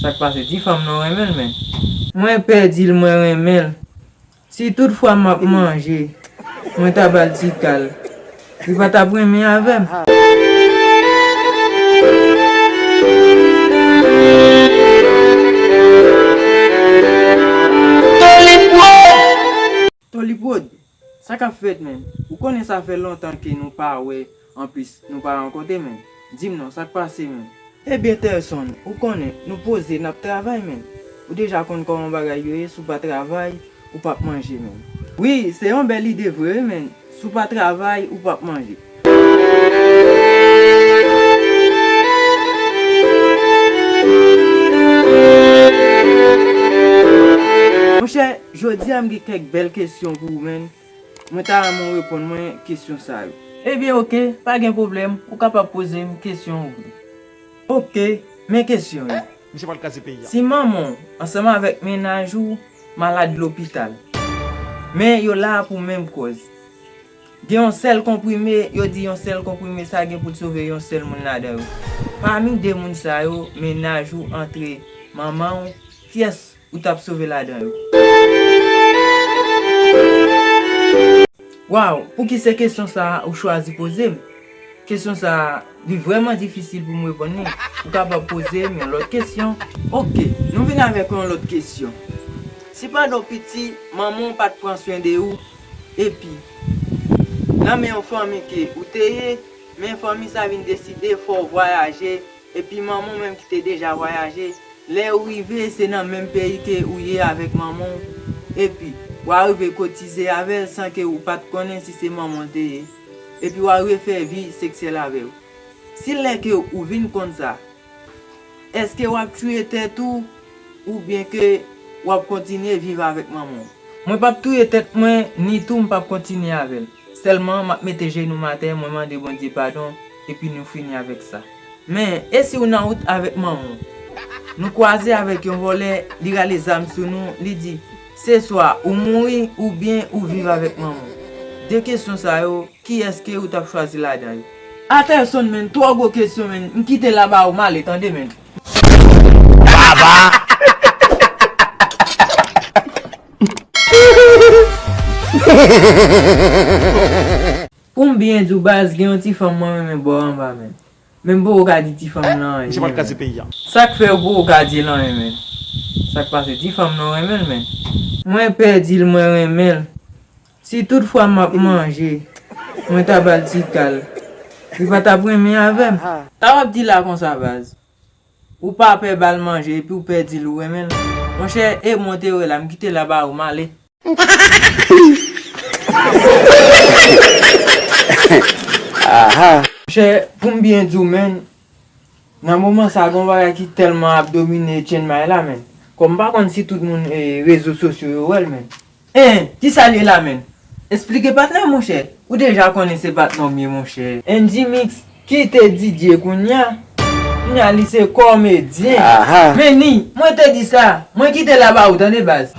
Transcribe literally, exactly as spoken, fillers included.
Sa k pase? Di fanm nan w renmen l, men. Mwen pè di l mwen renmen l. Si tout fwa m ap manje, mwen ta ba l ti kal, li pa t ap renmen avè m. Tolipwod, sa k ap fèt, menn? Ou konnen sa fè lontan ke nou pa wè, anplis, nou pa rankontre, menn. Di m non, sa k pase, menn? Ebyen, Terson, ou konnen, nou poze, n ap travay, menn. Ou deja konn kòman bagay yo ye, si w pa travay, ou p ap manje, menn. Wi, se yon bèl ide vre, wi, menn. Si w pa travay, ou p ap manje. Monchè, jodi a m gen kèk bèl kesyon pou ou, menn. Mwen ta renmen w reponn mwen kesyon sa yo. Ebyen, oke, pa gen pwoblèm, ou kapab poze m kesyon ou vle. Oke, men kesyon yo. Misye pral kraze peyi a. Si manman w ansanm avèk mennaj ou malad lopital, men yo la pou menm kòz. Gen yon sèl konprime, yo di yon sèl konprime sa gen pou l sove yon sèl moun ladan yo. Pami de moun sa yo, mennaj ou antre manman w, kiyès ou t ap sove ladan yo? Waw, pouki se kesyon sa a ou chwazi poze m? Kesyon sa a, li vrèman difisil pou m reponn li. Ou kapab poze m yon lòt kesyon? Oke, nou vin avèk yon lòt kesyon. Si pandan w piti, manman w pa t pran swen de ou, epi nan men yon fanmi ke ou te ye, men fanmi sa vin deside fè w vwayaje, epi manman w menm ki te deja vwayaje, lè ou rive, se nan menm peyi ke ou ye avèk manman w, epi w arive kotize avè l san ke ou pa t konnen si se manman w te ye, epi w arive fè vi seksyèl avè l. Si lè ke ou vin konn sa, èske w ap touye tèt ou, oubyen ke w ap kontinye viv avèk manman w? Mwen p ap touye tèt mwen, ni tou m p ap kontinye avè l. Sèlman, m ap mete jenou m atè, mwen mande Bondye padon, epi nou fini avèk sa. Men, e si w nan wout avèk manman w? Nou kwaze avèk yon vòlè, li rale zam sou nou, li di, se swa ou mouri, oubyen ou viv avèk manman w. De kesyon sa yo, kiyès ke ou t ap chwazi ladan yo? Atè Sonn, menn, twò gwo kesyon, menn. M kite l la ba ou, m ale, tande, menn. Baba! Pou m byen di w, baz, gen yon ti fanm mwen renmen bò anba, menn. Men m poko ka di ti fanm nan anyen, menn. Misye pral kraze peyi a. Sa k fè ou poko ka di l anyen, menn? Sa k pase? Ti fanm nan renmen l, menn. Mwen pè di l mwen renmen l. Si tout fwa m ap manje, mwen ta ba l ti kal, li pa t ap renmen avè m. Sa w ap di la konsa, baz? Ou pa pè ba l manje, epi w pè di l ou renmen l? Monchè, e mwen te wè la, m kite l la ba ou, m ale. Monchè, pou m byen di w, menn, nan moman sa, gen yon bagay ki tèlman ap domine Chiang Mai la, menn. Kòm m pa konn si tout moun, eh, rezo sosyo yo wè l, menn. En, kisa l ye la, menn? Esplike patnè, monchè. Ou deja konnen se patnè w m ye, monchè. N G Mix, kite Didier kounya. Kounya li se kòmedyen. Men ni, mwen te di sa. Mwen kite l la ba ou, tande, baz.